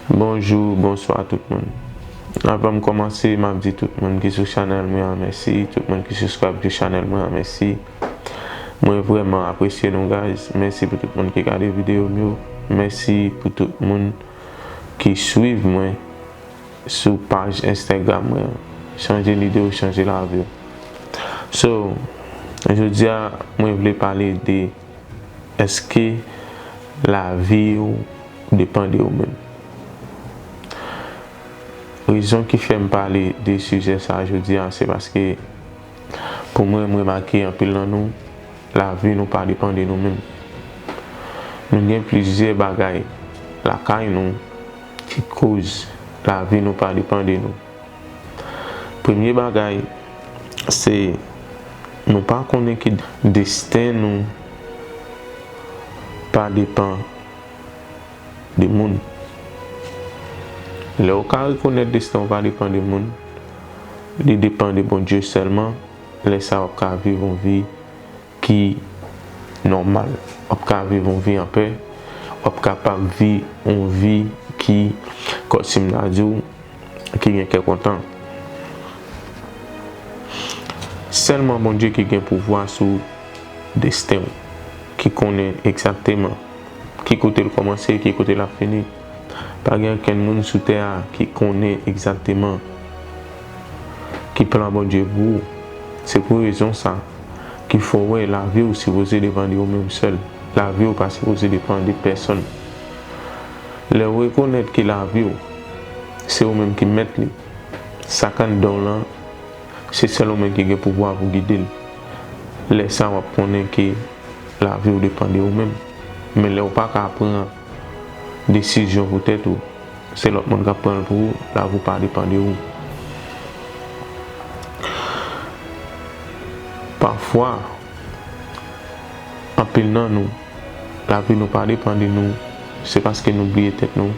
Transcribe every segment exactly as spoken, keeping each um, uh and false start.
Bonjou, bonswa tout moun. Avan m kòmanse, m ap di tout moun ki sou chanèl mwen an mèsi, tout moun ki subscribe sou chanèl mwen an mèsi. Mwen vrèman apresye nou, guys. Mèsi pou tout moun ki gade videyo m yo. Mèsi pou tout moun ki swiv mwen sou paj Instagram mwen an. Chanje lide w, chanje lavi w. So, jodi a, mwen vle pale de èske lavi w depann de ou menm? Rezon ki fè m pale de sijè sa a jodi a, se paske pou mwen, m remake anpil nan nou, lavi nou pa depann de nou menm. Nou gen plizyè bagay lakay nou ki koz lavi nou pa depann de nou. Premye bagay, se nou pa konnen ki desten nou pa depann de moun. Lè w ka rekonèt desten w pa depann de moun, li depann de Bondye sèlman, lè sa a w ap ka viv yon vi ki nòmal. W ap ka viv yon vi anpè, w ap kapab viv yon vi ki, kòm si m ta di w, ki gen kè kontan. Sèlman Bondye ki gen pouvwa sou desten w, ki konnen egzakteman ki kote l kòmanse, ki kote l ap fini. Pa gen okenn moun sou tè a ki konnen egzakteman ki plan Bondye pou ou. Se pou rezon sa ki fè w wè lavi w sipoze depann de ou menm sèl. Lavi w pa sipoze depann de pèsonn. Lè w rekonèt ke lavi w, se ou menm ki mèt li, sa k anndan w lan, se sèl ou menm ki gen pouvwa pou gide l. Lè sa a, w ap konnen ke lavi w depann de ou menm. Men lè w pa ka pran desizyon pou tèt ou, se lòt moun k ap pran l pou ou, lavi w pa depann de ou. Pafwa, anpil nan nou, lavi nou pa depann de nou, se paske nou bliye tèt nou.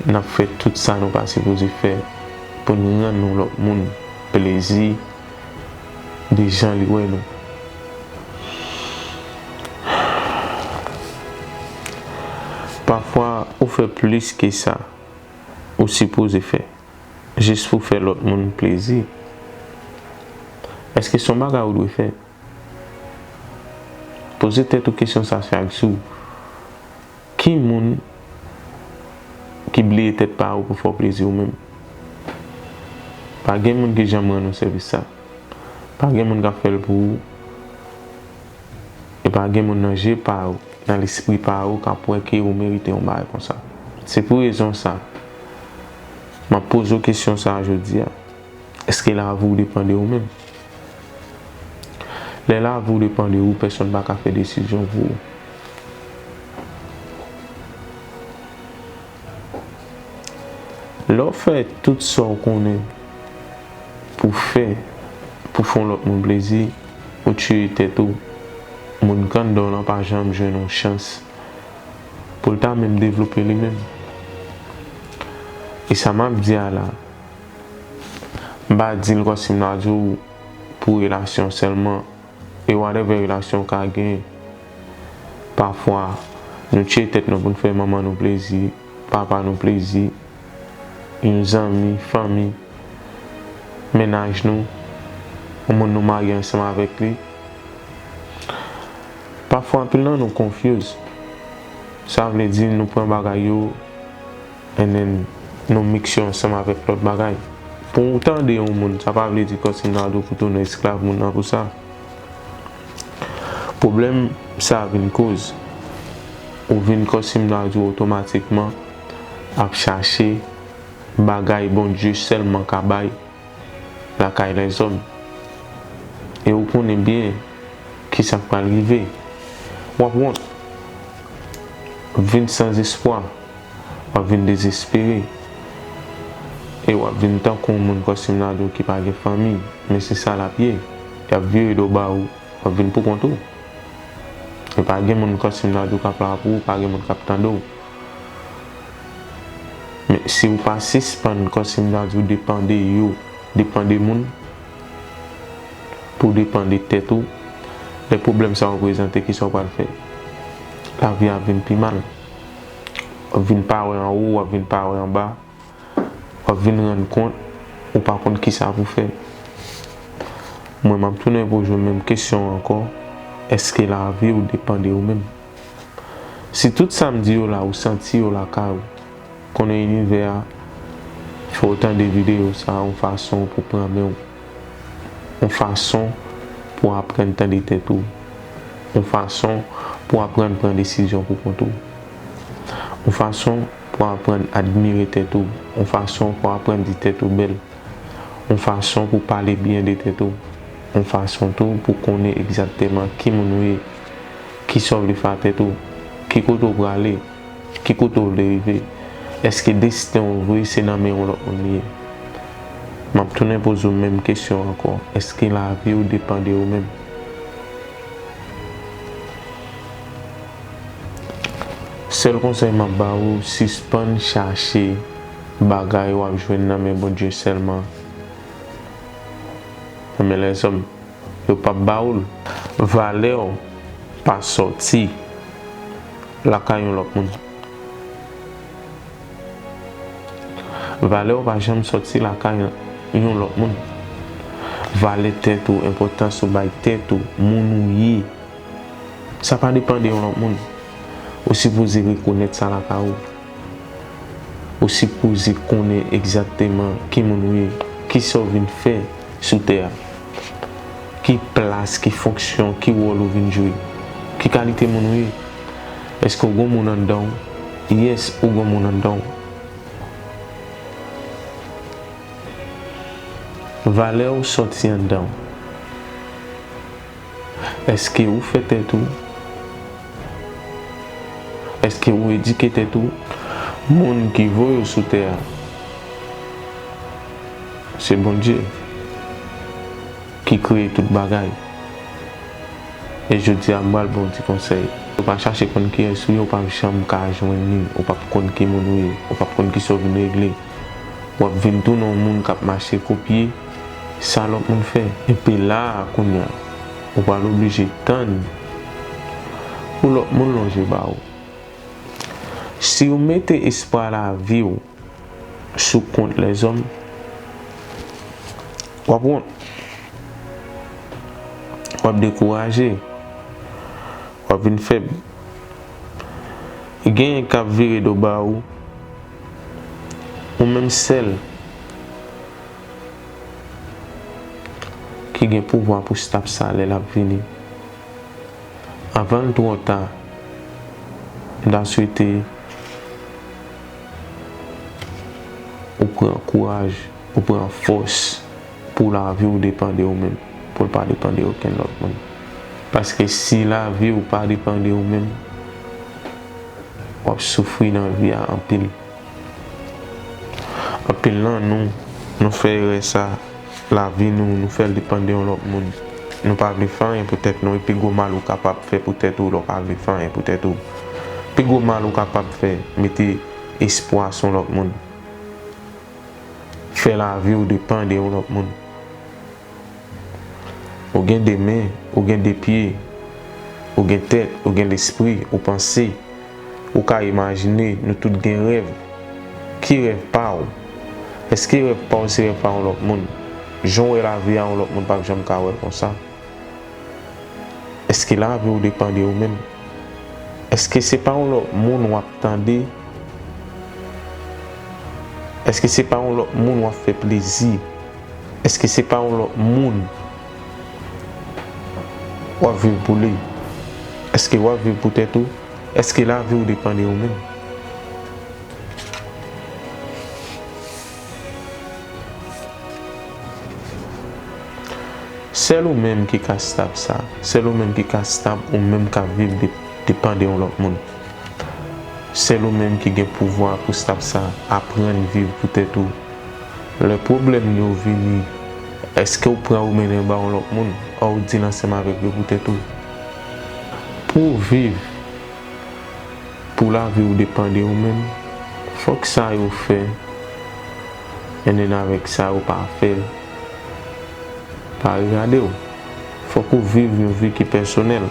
N ap fè tout sa nou pa sipoze fè pou n rann yon lòt moun plezi de jan li wè nou. Pafwa, ou fè plis ke sa ou sipoze fè, jis pou fè lòt moun plezi. Èske se yon bagay ou dwe fè? Poze tèt ou kesyon sa chak jou. Ki moun ki bliye tèt pa ou pou fè w plezi ou menm? Pa gen moun ki janm rann ou sèvis sa. Pa gen moun k ap fè l pou ou. E pa gen moun nan je pa ou, nan lespri pa ou, k ap wè ke ou merite yon bagay konsa. Se pou rezon sa, m ap poze w kesyon sa a jodi a. Èske lavi w depann de ou menm? Lè lavi w depann de ou, pèsonn pa ka fè desizyon pou ou. Lè w fè tout sa w konnen pou fè, pou fè yon lòt moun plezi, ou tiye tèt ou, moun k anndan w lan pa janm jwenn yon chans pou l ta menm devlope li menm. E sa m ap di a la, m pa di l kòm si m ta di w pou relasyon sèlman, e whatever relasyon w ka gen. Pafwa, nou tiye tèt nou pou n fè manman nou plezi, papa nou plezi, yon zanmi, fanmi, mennaj nou, yon moun nou marye ansanm avèk li. Pafwa, anpil nan nou confuse. Sa vle di nou pran bagay yo and then nou mix yo ansanm avèk lòt bagay. Pou w tande yon moun, sa pa vle di kòm si m ta di w pou tounen esklav moun nan pou sa. Pwoblèm sa vin koz, ou vin kòm si m ta di w otomatikman ap chache bagay Bondye sèlman ka bay lakay lèzòm. E ou konnen byen kisa k pral rive. W ap wont, w ap vin san espwa, w ap vin dezespere. E w ap vin tankou yon moun kòm si m ta di w ki pa gen fanmi. Men se sa l ap ye. Y ap vire do ba ou, w ap vin pou kont ou. E pa gen moun kòm si m ta di w k ap la pou ou, pa gen moun k ap tande w. Men si w pa sispann kòm si m ta di w depann de yo, depann de moun, pou w depann de tèt ou, lè pwoblèm sa yo prezante, kisa w pral fè? Lavi a ap vin pi mal. W ap vin pa wè anwo, w ap vin pa wè anba. W ap vin rann kont ou pa konn kisa pou fè. Mwen, m ap tounen poze w menm kesyon an ankò, èske lavi w depann de ou menm? Si tout sa m di yo la, ou santi yo lakay ou, konnen inivè a fè w tande videyo sa a yon fason pou pran men w, yon fason pou aprann tande tèt ou, yon fason pou aprann pran desizyon pou kont ou, yon fason pou aprann admire tèt ou, yon fason pou aprann di tèt ou bèl, yon fason pou pale byen de tèt ou, yon fason tou pou konnen egzakteman ki moun ou ye, kisa w vle fè a tèt ou, ki kote w prale, ki kote w vle rive. Èske desten w vre se nan men yon lòt moun li ye? M ap tounen poze w menm kesyon an ankò, èske lavi w depann de ou menm? Sèl konsèy m ap ba ou, sispann chache bagay w ap jwenn nan men Bondye sèlman, nan men lèzòm. Yo p ap ba ou l. Valè w pa sòti lakay yon lòt moun. Valè w pa janm sòti lakay yon lòt moun. Valè tèt ou, enpòtans ou bay tèt ou, moun ou ye, sa pa depann de yon lòt moun. Ou sipoze rekonèt sa lakay ou. Ou sipoze konnen egzakteman ki moun ou ye, kisa w vin fè sou tè a, ki plas, ki fonksyon, ki wòl ou vin jwe, ki kalite moun ou ye. Èske w gon moun anndan w? Yes, ou gon moun anndan w. Valè w sòti anndan w. Èske ou fè tèt ou? Èske ou edike tèt ou? Moun ki voye w sou tè a, se Bondye ki kreye tout bagay. E jodi a, m pral ba w ti konsèy. Ou pa chache konn kiyès ou ye, ou p ap janm ka jwenn li. Ou p ap konn ki moun ou ye. Ou p ap konn kisa w vin regle. W ap vin tounen yon moun k ap mache kopye sa lòt moun fè. Epi la a, kounye a, ou pral oblije tann pou lòt moun lonje ba ou. Si w mete espwa lavi w sou kont lèzòm, w ap wont. W ap dekouraje. W ap vin fèb. Genyen k ap vire do ba ou. Ou menm sèl ki gen pouvwa pou stop sa lè l ap vini. Anvan l twò ta, m ta swete ou pran kouraj, ou pran fòs pou lavi w depann de ou menm, pou l pa depann de okenn lòt moun. Paske si lavi w pa depann de ou menm, w ap soufri nan vi a anpil. Anpil nan nou, nou fè erè sa, lavi nou, nou fè l depann de yon lòt moun. Nou pa vle fè anyen pou tèt nou, e pi gwo mal ou kapab fè pou tèt ou lè w pa vle fè anyen pou tèt ou. Pi gwo mal ou kapab fè, mete espwa sou yon lòt moun. Fè lavi w depann de yon lòt moun. Ou gen de men, ou gen de pye, ou gen tèt, ou gen lespri, ou panse, ou ka imajine, nou tout gen rèv. Ki rèv pa w? Èske rèv pa w se rèv pa yon lòt moun? Jan w wè lavi a, yon lòt moun p ap janm ka wè l konsa. Èske lavi w depann de ou menm? Èske se pa yon lòt moun w ap tande? Èske se pa yon lòt moun w ap fè plezi? Èske se pa yon lòt moun w ap viv pou li? Èske w ap viv pou tèt ou? Èske lavi w depann de ou menm? Sèl ou menm ki ka stop sa. Sèl ou menm ki ka stop ou menm k ap viv de, depann de yon lòt moun. Sèl ou menm ki gen pouvwa pou stop sa. Aprann viv pou tèt ou. Lè pwoblèm yo vini, èske w pran ou mennen ba yon lòt moun, ou di l ansanm avèk yo pou tèt ou? Pou w viv, pou lavi w depann de ou menm, fòk sa yo fè, and then avèk sa yo pa fè, pa regade w. Fòk ou viv yon vi ki pèsonèl.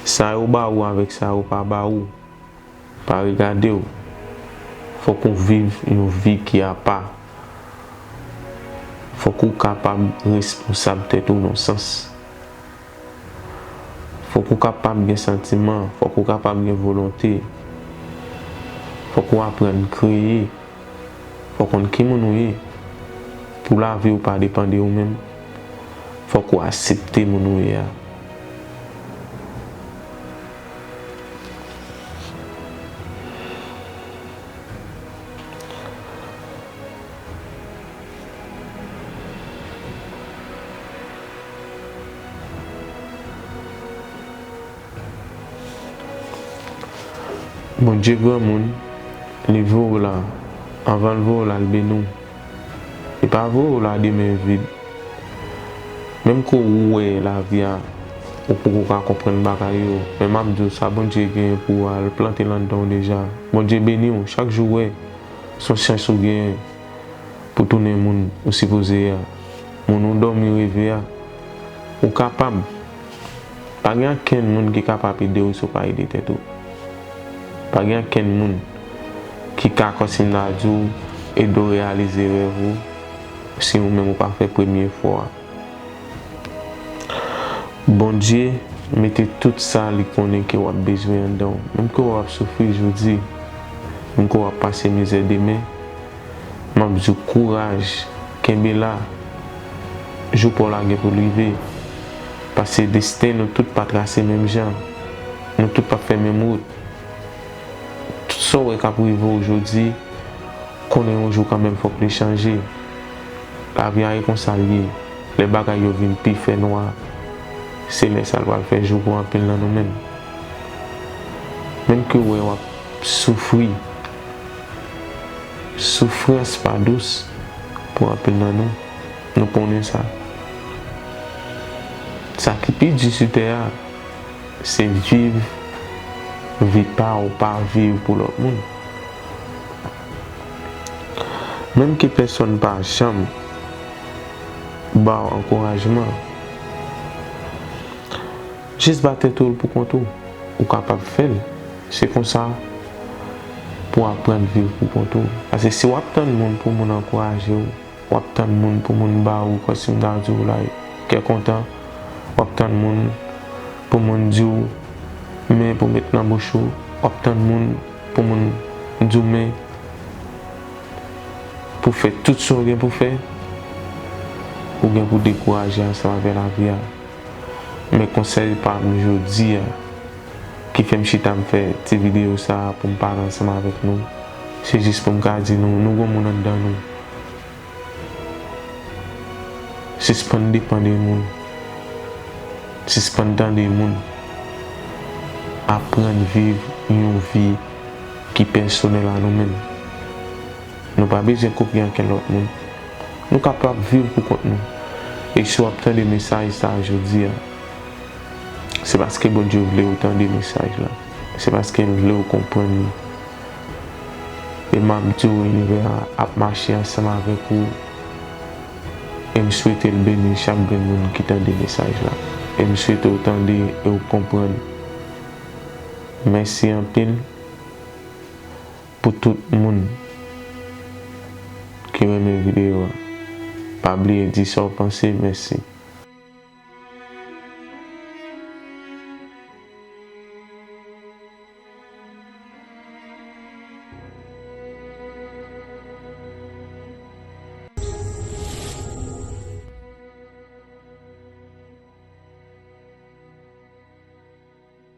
Sa yo ba ou avèk sa yo pa ba ou, Pa regade w. Fòk ou viv yon vi ki apa. Fòk ou kapab responsab tèt ou nan sans. Fòk ou kapab gen santiman, fòk ou kapab gen volonte. Fòk ou aprann kreye. Fò w konn ki moun ou ye. Pou lavi w pa depann de ou menm, fòk ou aksepte moun ou ye a. Bondye granmoun, li voye w la, anvan l voye w la, l beni w. Li pa voye w la de men vid. Menm ke w wè lavi a, ou poko ka konprann bagay yo, men m ap di w sa Bondye genyen pou w a, l plante l anndan w deja. Bondye beni w, chak jou w wè, se yon chans ou genyen pou tounen moun ou sipoze ye a, moun ou dòmi reve a. Ou kapab. Pa gen ankenn moun ki kapab ede w si w pa ede tèt ou. Pa gen ankenn moun ki ka, kòm si m ta di w, ede w reyalize rèv ou si ou menm ou pa fè premye efò a. Bondye mete tout sa li konnen ke w ap bezwen anndan w. Menm ke w ap soufri jodi, menm ke w ap pase mizè demen, m ap di w kouraj, kenbe la. Jou pa w la gen pou l rive. Paske desten nou tout pa trase menm jan. Nou tout p ap fè menm wout. Tout sa w wè k ap rive w jodi, konnen yon jou kanmenm fòk li chanje. Lavi a e konsa l ye. Lè bagay yo vin pi fè nwa, se lè sa l pral fè jou pou anpil nan nou menm. Menm ke w wè w ap soufri, soufrans pa dous pou anpil nan nou. Nou konnen sa. Sa ki pi di sou tè a, se viv vi pa w, pa viv pou lòt moun. Menm ke pèsonn pa janm ba w ankourajman, jis ba tèt ou l pou kont ou. Ou kapab fè l. Se konsa pou w aprann viv pou kont ou. Paske si w ap tann moun pou moun ankouraje w, w ap tann moun pou moun ba ou, kòm si m ta di w la, kè kontan. W ap tann moun pou moun di w men pou met nan bouch ou. W ap tann moun pou moun di w men pou fè tout sa w gen pou fè. Ou gen pou dekouraje ansanm avè lavi a. Men konsèy pa m jodi a, ki fè m chita m fè ti videyo sa a pou m pale ansanm avèk nou, se jis pou m ka di nou, nou gon moun anndan nou. Sispann depann de moun. Sispann tande moun. Aprann viv yon vi ki pèsonèl a nou menm. Nou pa bezwen kopye ankenn lòt moun. Nou kapab viv pou kont nou. E si w ap tande mesaj sa a jodi a, se paske Bondye vle w tande mesaj la. Se paske l vle w konprann li. E m ap di w, inivè a ap mache ansanm avèk ou. E m swete l beni chak grenn moun ki tande mesaj la. E m swete w tande e w konprann. Mèsi anpil pou tout moun ki renmen videyo a. Pa bliye di sa w panse. Mèsi.